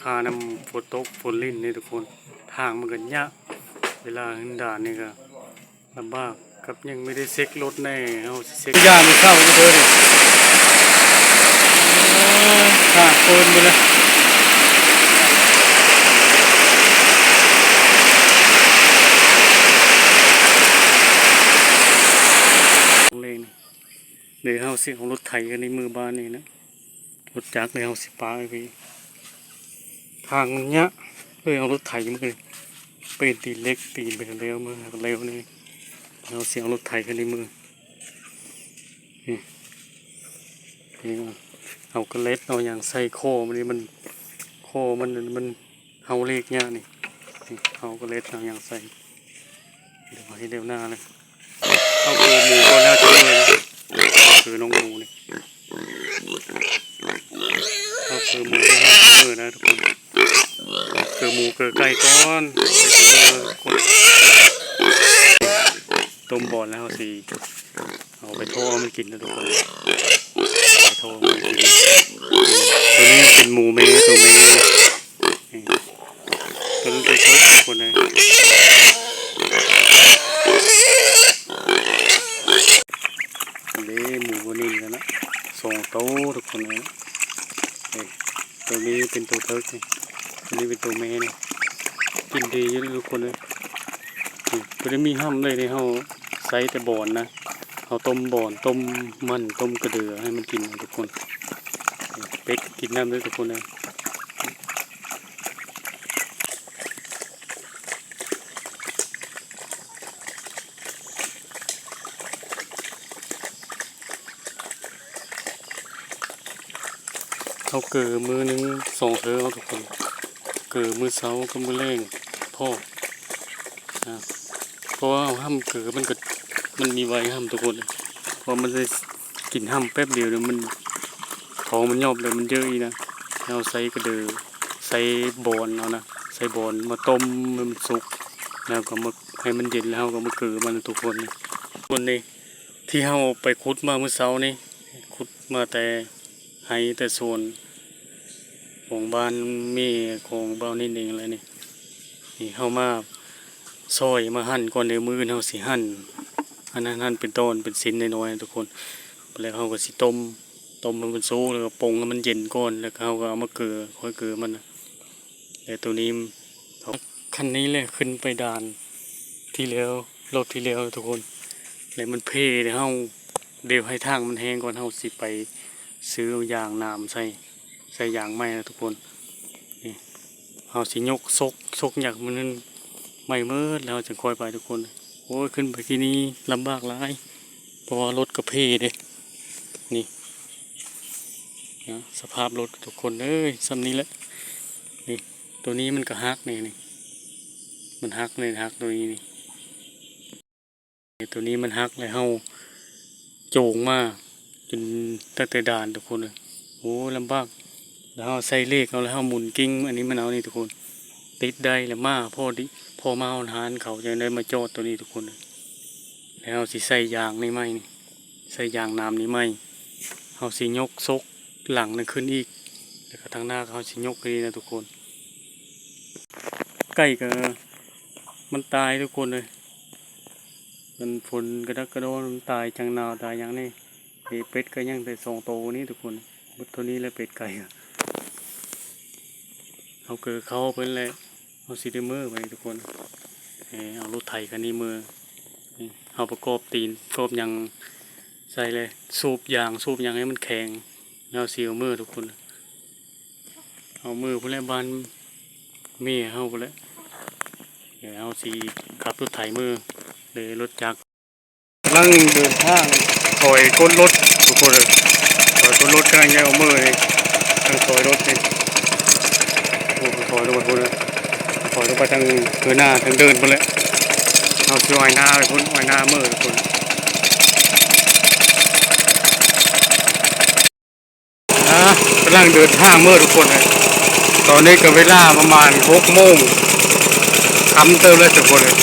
ມານຳຝົນຕົກຝົນລິນນີ້ທຸກຄົນ ທາງມັນກໍຍາກ ເວລາຂຶ້ນດ່ານນີ້ກໍລຳບາກ ກັບຍັງບໍ່ໄດ້ເຊັກລົດແດ່ ເຮົາຊິເຊັກ ຢ້ານມື້ເຊົ້າຢູ່ເດີນີ້ ໂອ້ຍ ທາງເປີນໝົດແລ້ວ ເລີຍນີ້ ເດີ ເຮົາຊິເອົາລົດໄຖກັນໃນມື້ບ້ານນີ້ນະ ລົດຈັກເລີຍ ເຮົາຊິປາໄປພີ້ ທາງມັນຍາກ ເລີຍເອົາລົດໄຖມາ ເປັນຕີນເຫຼັກ ຕີນໄປແລ້ວ ມາແລ້ວນີ້ ເຮົາຊິເອົາລົດໄຖຂຶ້ນໃນມື ນີ້ ນີ້ ເອົາກະເລັດ ເອົາຫຍັງໃສ່ຄໍມັນນີ້ ມັນ ຄໍມັນ ມັນ ເຮົາເລກຍາກນີ້ ນີ້ ເຮົາກະເລັດ ເອົາຫຍັງໃສ່ ດຽວເຮັດແນວໜ້າເລີຍ ເອົາຄືໝູກ່ອນນະ ຄື ຄືນ້ອງໝູນີ້ ເອົາຄືໝູເດີ ເອົາຄືໝູເດີນະທຸກຄົນ ເອົາຄືໝູຄືໄກ່ກ່ອນ ໃສ່ຖົງເດີທຸກຄົນ ຕົ້ມບອນແລ້ວເຮົາຊິເອົາໄປໂທໃຫ້ມັນກິນນະທຸກຄົນ ເອົາໄປໂທໃຫ້ມັນກິນ ໂຕນີ້ເປັນໝູແມ່ ໂຕແມ່ ນີ້ ໂຕນັ້ນເປັນເທິກທຸກຄົນເອີຍ ເດ້ ໝູບໍ່ໜິ່ງກັນນະ ສອງໂຕທຸກຄົນເອີຍ ເອີ ໂຕນີ້ເປັນໂຕເທິກນີ້ ໂຕນີ້ເປັນໂຕແມ່ນີ້ ກິນດີຢູ່ເດີທຸກຄົນເອີຍ ນີ້ ບໍ່ໄດ້ມີຫ້ຳເລີຍນີ້ ເຮົາໃຊ້ແຕ່ບອນນະ ເຮົາຕົ້ມບອນ ຕົ້ມມັນ ຕົ້ມກະເດືອໃຫ້ມັນກິນນະທຸກຄົນ ເປັດກິນນຳເດີທຸກຄົນເອີຍ. ເຮົາເກີມື້ໜຶ່ງສອງເທີເນາະທຸກຄົນ ເກີມື້ເຊົ້າກັບມື້ແລງພໍ ອາ ເພາະວ່າເຮົາຫ້ຳເກີມັນກໍ ມັນມີໄວຫ້ຳທຸກຄົນ ເພາະມັນໄດ້ກິນຫ້ຳແປັບດຽວ ມັນ ທ້ອງມັນຍອບແລ້ວມັນເຢີ້ອີກນະ ເຮົາໃສ່ກະເດີ ໃສ່ບອນເອົານະ ໃສ່ບອນມາຕົ້ມໃຫ້ມັນສຸກ ແລ້ວກໍມາ ໃຫ້ມັນເຢັນ ແລ້ວເຮົາກໍມາເກີມັນທຸກຄົນ ຄົນນີ້ ທີ່ເຮົາໄປຂຸດມາມື້ເຊົ້ານີ້ ຂຸດມາແຕ່ໄຮ່ແຕ່ສວນຂອງບ້ານແມ່ຂອງບ່າວນິດເອງແຫຼະນີ້ ນີ້ເຮົາມາຊອຍມາຫັ່ນກ່ອນເດີ ມື້ອື່ນເຮົາຊິຫັ່ນ ອັນນັ້ນ ຫັ່ນເປັນຕອນເປັນຊິ້ນນ້ອຍໆ ທຸກຄົນ ແລ້ວເຮົາກໍຊິຕົ້ມ ຕົ້ມໃຫ້ມັນສຸກ ແລ້ວກໍປົງໃຫ້ມັນເຢັນກ່ອນ ແລ້ວກໍເຮົາກໍເອົາມາເກີ ຄ່ອຍເກີມັນນະ ແລະໂຕນີ້ ຄັນນີ້ແຫຼະຂຶ້ນໄປດ່ານທີ່ແລ້ວ ຮອບທີ່ແລ້ວທຸກຄົນ ແລະມັນເພ ແລ້ວເຮົາ ດຽວໃຫ້ທາງມັນແຫ້ງກ່ອນ ເຮົາຊິໄປຊື້ຢາງໜາມໃສ່ ໃສ່ຢາງໃໝ່ນະທຸກຄົນ ນີ້ ເຮົາຊິຍົກຊົກ ຊົກຫຍັງມັນໃໝ່ໝົດ ແລ້ວເຮົາຈຶ່ງຄ່ອຍໄປທຸກຄົນ ໂອ້ຍ ຂຶ້ນໄປທີ່ນີ້ລຳບາກຫຼາຍ ເພາະວ່າລົດກໍເພເດ້ ນີ້ ນະ ສະພາບລົດທຸກຄົນເອີຍ ສ່ຳນີ້ແຫຼະ ນີ້ ໂຕນີ້ມັນກໍຫັກນີ້ ນີ້ ມັນຫັກນີ້ ຫັກໂຕນີ້ນີ້ ໂຕນີ້ມັນຫັກ ແລ້ວເຮົາໂຈງມາຈົນຕັ້ງແຕ່ດ່ານທຸກຄົນເອີຍ ໂອ້ ລຳບາກ ແລ້ວເຮົາໃສ່ເລກເອົາ ແລ້ວເຮົາໝູນກິ່ງອັນນີ້ມັນເອົານີ້ທຸກຄົນ ຕິດໄດ້ ແລ້ວມ້າພໍດີ ພໍມ້າຮ້ອນໆ ເຂົາຈັ່ງໄດ້ມາຈອດໂຕນີ້ທຸກຄົນເອີຍ ແລ້ວເຮົາຊິໃສ່ຢາງນີ້ໃໝ່ນີ້ ໃສ່ຢາງໜາມນີ້ໃໝ່ ເຮົາຊິຍົກຊົກຫຼັງນັ້ນຂຶ້ນອີກ ແລ້ວກໍທາງໜ້າກໍເຮົາຊິຍົກຄືນນະທຸກຄົນ ໄກ່ກໍມັນຕາຍທຸກຄົນເອີຍ ມັນຝົນກະດັກກະດໍ ມັນຕາຍ ຈັງໜາວຕາຍຫຍັງນີ້ ເປັດກໍຍັງແຕ່ສອງໂຕນີ້ທຸກຄົນ ໝົດເທົ່ານີ້ແຫຼະເປັດໄກ່ ເຮົາເກີເຂົ້າເພິ່ນແຫຼະ ເຮົາຊິໄດ້ເມືອບາດນີ້ທຸກຄົນ ເອົາລົດໄຖຄັນນີ້ເມືອ ເຮົາປະກອບຕີນປະກອບຫຍັງໃສ່ເລີຍ ສູບຢາງສູບຫຍັງໃຫ້ມັນແຂງ ແລ້ວເຮົາຊິເອົາເມືອທຸກຄົນ ເອົາເມືອພຸ້ນແຫຼະ ບ້ານແມ່ເຮົາພຸ້ນແຫຼະ ດຽວເຮົາຊິຂັບລົດໄຖເມື ເລີຍລົດຈັກ ກຳລັງເດີນທາງຖອຍກົ້ນລົດທຸກຄົນເອີຍ ຖອຍກົ້ນລົດກຳລັງຈະເອົາເມືອນີ້ ກຳລັງຖອຍລົດນີ້ ໂອ້ ຖອຍລົງໄປພຸ້ນເອີຍ ຖອຍລົງໄປທາງເຮືອນາທາງເດີ່ນພຸ້ນແຫຼະ ເຮົາຊິອ້ອຍນາໄປພຸ້ນ ອ້ອຍນາເມືອທຸກຄົນ ອ່າ ກຳລັງເດີນທາງເມືອທຸກຄົນເອີຍ ຕອນນີ້ກໍເວລາປະມານຫົກໂມງຄ່ຳເຕີບແລ້ວທຸກຄົນເອີຍ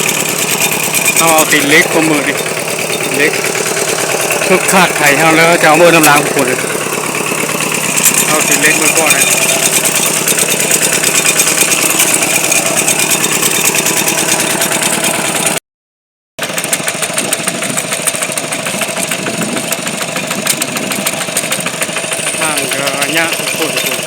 ເຮົາເອົາຕີນເຫຼັກມາເມືອນີ້ ເຫຼັກ ຄືຂາດໄຖເຮົາແລ້ວຈະເອົາເມືອນຳຫຼັງທຸກຄົນເອີຍ ເອົາຕີນເຫຼັກມາກ່ອນເລີຍ ຍາກໂພດ.